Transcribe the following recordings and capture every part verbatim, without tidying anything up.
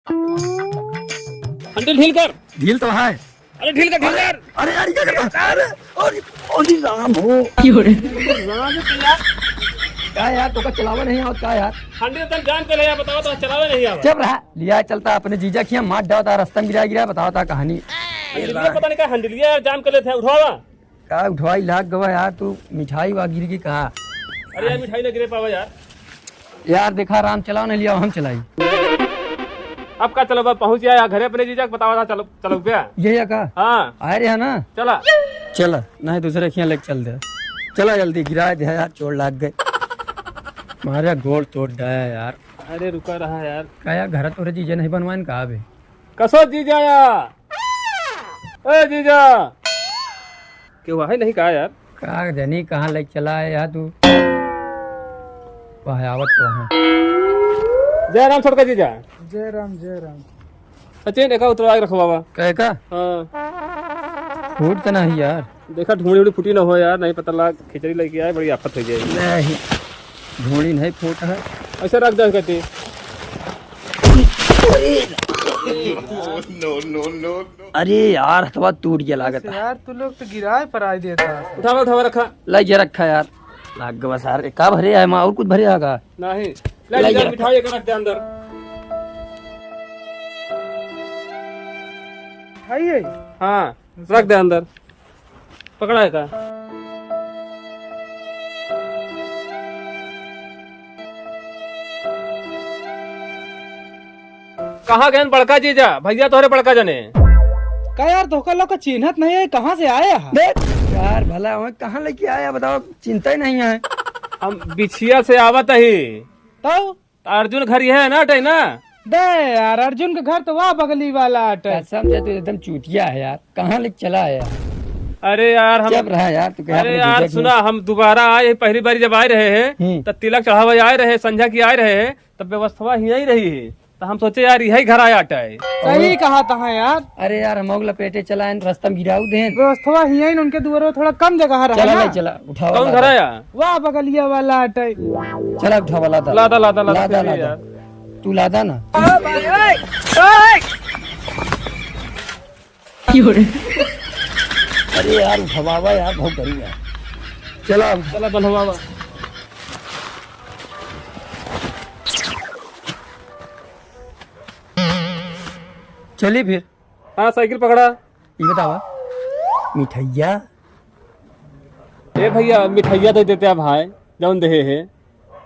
हैंडल ढील कर। ढील तो है। अरे ढील कर, ढील कर। अरे यार, ये क्या करता? अरे, अरे, अरे राम हो। क्यों रे? राम हो तो यार। का यार, तोका चलावे नहीं आवत का यार? हैंडल तन जाम कर ले यार, बतावा तो चलावे नहीं आवत। चुप रहा। लिया चलता अपने जीजा खिया, मार डालता, रस्ता में गिरा गिरा, बतावा ता कहानी। हैंडलिया पता नहीं का, हैंडलिया यार जाम कर लेते हैं, उठावा। का उठवाई लाग गवा यार, तू मिठाई वा गिर गई कहा? अरे यार, मिठाई ना गिरे पावा यार। यार देखा, राम चलाओ, नहीं लिया हम चलाई। अब का चलो, बस पहुँच गया यार घरे अपने जीजा के, बतावा था, चलो, चलो क्या? ये है का? हाँ। आए रहे ना? चला। चला, नहीं दूसरे खिया लेके चल दे। चला जल्दी, गिरा दे यार, चोट लाग गए। मारे गोड़ तोड़ डाया यार। अरे रुका रहा यार। का यार, घर तोरे जीजा नहीं बनवाइन का अबे? कसो जीजा या? ए जीजा, केहू है नहीं का यार? का जनी कहाँ ले चला है यार तू? वह आवत तो है। जय राम छोटका जीजा। जय राम, जय राम। सचिन, एका उतरवा के रखो बाबा। कहे का? हाँ। फूट तो नहीं यार। देखा, ढूंढी उड़ी फूटी ना हो यार, नहीं पता लाग खिचड़ी लेके आए, बड़ी आफत हो जाएगी। नहीं, ढूंढी नहीं फूट है। ऐसे रख दे कटी। अरे यार, हथवा टूट गया लागत है। यार, तू लोग तो गिराए पर आए देता। उठावा, उठावा, रखा। लाई जे रखा यार। लाग गवा सार, का भरे है माँ, और कुछ भरे है का? नहीं। ले, ले, ले, ले। मिठाई एक रख दे अंदर। मिठाई है? हाँ, रख दे अंदर। पकड़ा है का? कहाँ गए बड़का जीजा? भैया तोहरे बड़का जने। का यार, तोहका लोग का चिन्हत नहीं है, कहाँ से आए हा? देख यार, भला हमें कहाँ लेके आया बताओ, चिंता ही नहीं है। हम बिछिया से आवत ही। तो? अर्जुन घर यह है ना, अटई ना? बे यार, अर्जुन के घर तो वह बगली वाला अटई। कसम से तू एकदम चूतिया है यार, कहाँ लेके चला है यार? अरे यार, हम चुप रहा यार, तू कहे अरे अपने यार, जीजा की सुना, हम दोबारा आए, पहली बारी जब आए रहे हैं, हम्म। तो तिलक चढ़ावे आए रहे, संझा की आए रहे हैं, तब व्यवस्था ही यही रही है। तो हम सोचे यार, यही घर आया अटई। सही कहा तहा यार। अरे यार, हम लपेटे चलाएन, रास्ता में गिराऊ देन। व्यवस्था ही है, उनके दुआरे थोड़ा कम जगह रहा चला ना। ले, चला, उठावा, कौन लादा। घर आया? वाह, बगलिया वाला अटई। चला, उठावा, लादा। लादा, लादा, लादा, लादा, चलिए लादा। यार। तू लादा ना। क्यों रे? अरे यार, उठवावा यार, बहुत बड़ी है। चला, चला, बंधवावा। चली फिर। हाँ, साइकिल पकड़ा। ये बतावा, मिठैया? ए भैया, मिठैया दे देते हैं भाई, जौन देहे है।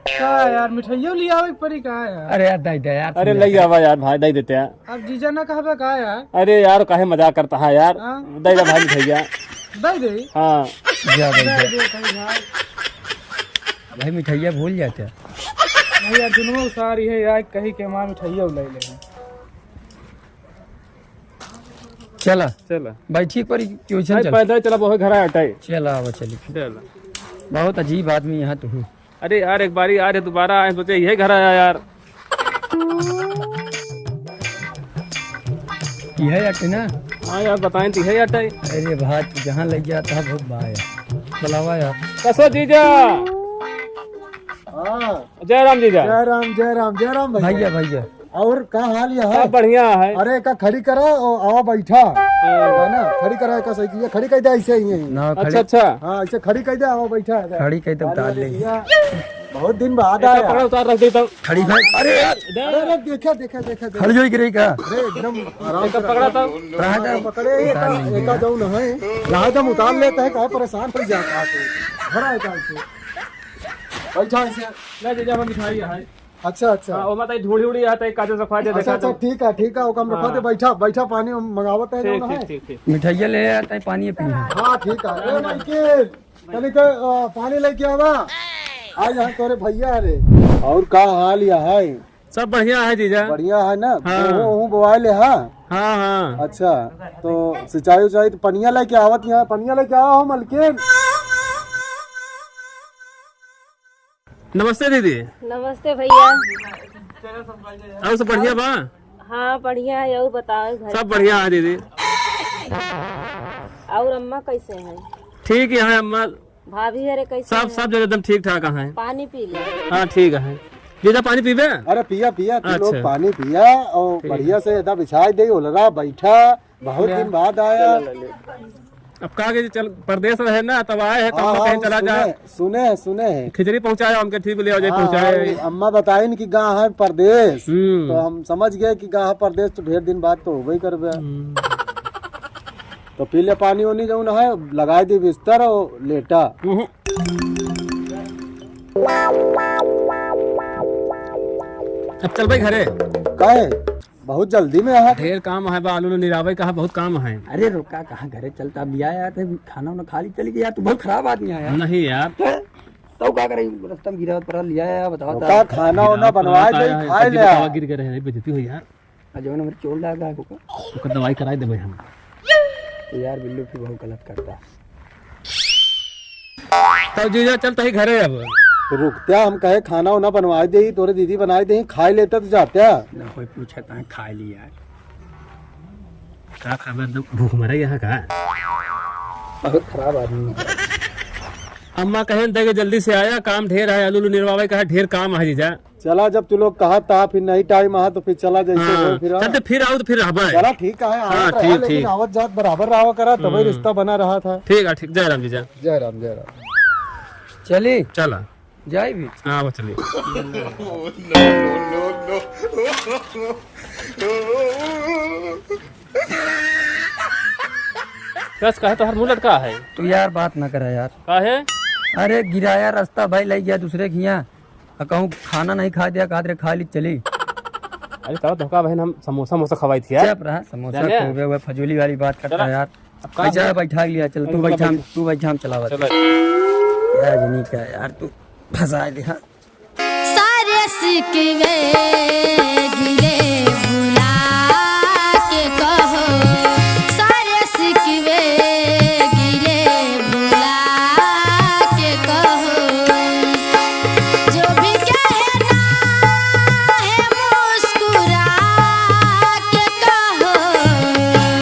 का यार, मिठैया ले आवे के पड़ी का यार? अरे यार, दे दे यार, अरे, ले आवा यार भाई, दे देते हैं। अब जीजा ना कहबे का यार? अरे यार, काहे मजाक करता है यार? हाँ? दे दे भाई मिठैया। दे दे। हाँ। जा भाई, दे जा। दे भाई यार। भाई, मिठैया भूल जाते हैं। नहीं यार, दुनों सारी है यार, कही के माँ मिठैया ले ले। चला। चला। बैठी पर क्यों चल, नहीं, चल। पैदल चला, बहुत घर आया टाइम। चला, अब चली। चला। बहुत अजीब आदमी यहाँ तू। अरे यार, एक बारी आ रहे, दोबारा आए, सोचे यही घर आया यार। यह अटे ना? हाँ यार, बताएं तो यही अटे। अरे भाई, तू जहाँ ले गया था, बहुत बा यार। बुलावा यार। कसो जीजा। हाँ। जय राम जीजा। जय राम, जय राम, जय राम भैया। भैया, भैया। और का हाल यह है? सब बढ़िया है। अरे, का खड़ी करा और आवा बैठा। हाँ। है ना? खड़ी करा का साइकिल, ये खड़ी कर दे ऐसे ही है। ना, खड़ी। अच्छा, अच्छा। हाँ, ऐसे खड़ी कर दे, आवा बैठा है। खड़ी कर दे, उतार ले। भैया, बहुत दिन बाद आया। पकड़ा, उतार रख देता हूँ। खड़ी भाई। अरे यार। अरे, अरे, देखा, देखा, देखा, देखा। खड़ी होई गिरी का? अरे, एकदम आराम से पकड़ा था। रहा था। पकड़े, उतार एका, नहीं एका दिया। जाऊ ना है। रहा था, हम उतार लेते हैं, काहे परेशान हो जाता है तू? भरा है काहे से? बैठा ऐसे। ले, जीजा, हम मिठाई है। अच्छा, अच्छा। हाँ, ओमा ताई ढूंढी उड़ी आता है, काजू सफा दे अच्छा, देखा अच्छा, तो। ठीक है, ठीक है, ओका हम रखवा दे, हाँ। बैठा, बैठा, पानी हम मंगावत है, ठीक, जौन ठीक, है। ठीक, ठीक। मिठाइया ले आता है, पानी पी। हाँ, ठीक है। ए, माइकिल, तनी के, अ, पानी लेके आवा। आज यहाँ तोरे भैया रे। और का हाल यह है? सब बढ़िया है, जीजा। बढ़िया है ना? हाँ। गेहूं, गेहूं बोआए ले, हाँ? हाँ, हाँ। अच्छा, तो सिंचाई उचाई तो पनिया लेके आवत यहाँ, पनिया लेके आवा हो, मलकिन। नमस्ते दीदी। नमस्ते भैया। और सब बढ़िया बा? हाँ, बढ़िया है। और बताओ, घर सब बढ़िया है दीदी। और अम्मा कैसे हैं? ठीक है अम्मा। भाभी हरे कैसे सब, हैं? सब जगह एकदम ठीक ठाक है। पानी पी ले। हाँ, ठीक है। जीजा, पानी पीबे? अरे पिया, पिया, तू लोग अच्छा। पानी पिया और ठीक है। बढ़िया से एदा बिछाई दे, ओलरा बैठा, बहुत ले। दिन बाद आया। ले, ले, ले। अब का के चल, परदेस रहे ना, तब आए हैं, तो हाँ, हम हाँ, कहीं चला जा। सुने, सुने हैं, सुने हैं। खिचड़ी पहुँचाए, हमके ठीक ले आओ, जाए हाँ, पहुँचाए। हाँ, अम्मा बताइन कि गा है परदेस, हम्म। तो हम समझ गए कि गा है परदेस, तो ढेर दिन बाद तो होबे ही करबे। हम्म। तो पी ले पानी ओनी जौन है, लगाई दे बिस्तर और लेटा। हम्म। अब चल भाई घरे। काहे? बहुत जल्दी में है। ढेर काम है बा, आलू उलू निरावे का है, बहुत काम है। अरे रुका, कहाँ घरे चलता? अब लिया यार, ते खाना उना खा ली चली गई यार, तू बहुत खराब आदमी है यार। नहीं यार। तो, तो का करे, रास्ता में गिरा पड़ा, लिया यार, बताओ रुका, तो। खाना उना गिरा बनवा पड़ा दे, है, खाए ले। बतावा गिर गए रहे, बेइज्जती हुई यार। आ जवन हमरे चोट लागा है ओकर। ओकर दवाई कराई देबे हम। तो यार बिल्लू फिर बहुत गलत करता। तो जीजा चल तही घरे अब। तो रुकत्या हम कहे खाना उना बनवाए देही, तोरे दीदी बनाए देही, खाए लेता तो जात्या। ना कोई पूछा तो खाए ली यार। का खाबे, एकदम भूख मरे यहाँ का। बहुत खराब आदमी है। अम्मा कहे देखे जल्दी से आया, काम ढेर है, आलू उलू निरवावे का है, ढेर काम है जीजा। चला, जब तू लोग कहा था, फिर नहीं टाइम आहा, तो फिर चला, जैसे हाँ, हो, फिर चल, तो फिर आओ, तो फिर रहबे। चला, ठीक है, हाँ, आवत रहा, ठीक, लेकिन ठीक। आवत जात बराबर रहा करा, तबे हम्म। रिश्ता बना रहा था। ठीक है, ठीक, जय राम जी, जय। जय राम, जय राम। चली? चला। जाई भी? हाँ, वो चली। बस कहे तो हर मुँह लटका है। तू यार बात ना करा यार। काहे? अरे गिराया रास्ता भाई, लइ गया दूसरे खिया। आ कहूँ खाना नहीं खाए दिया, कहत रहे खा ली चली। अरे चलो धोखा बहन, हम समोसा मोसा खवाई थी यार। चुप रहा, समोसा जाने? खोबे हुए फजूली वाली बात करता चला। है यार। अब का ऐसा है? बैठा लिया, चल तू अरे बैठा, बैठा। तू बैठा, हम चलावत। चलो। यार जनी का यार तू फंसा दे, हाँ। सारे सिकवे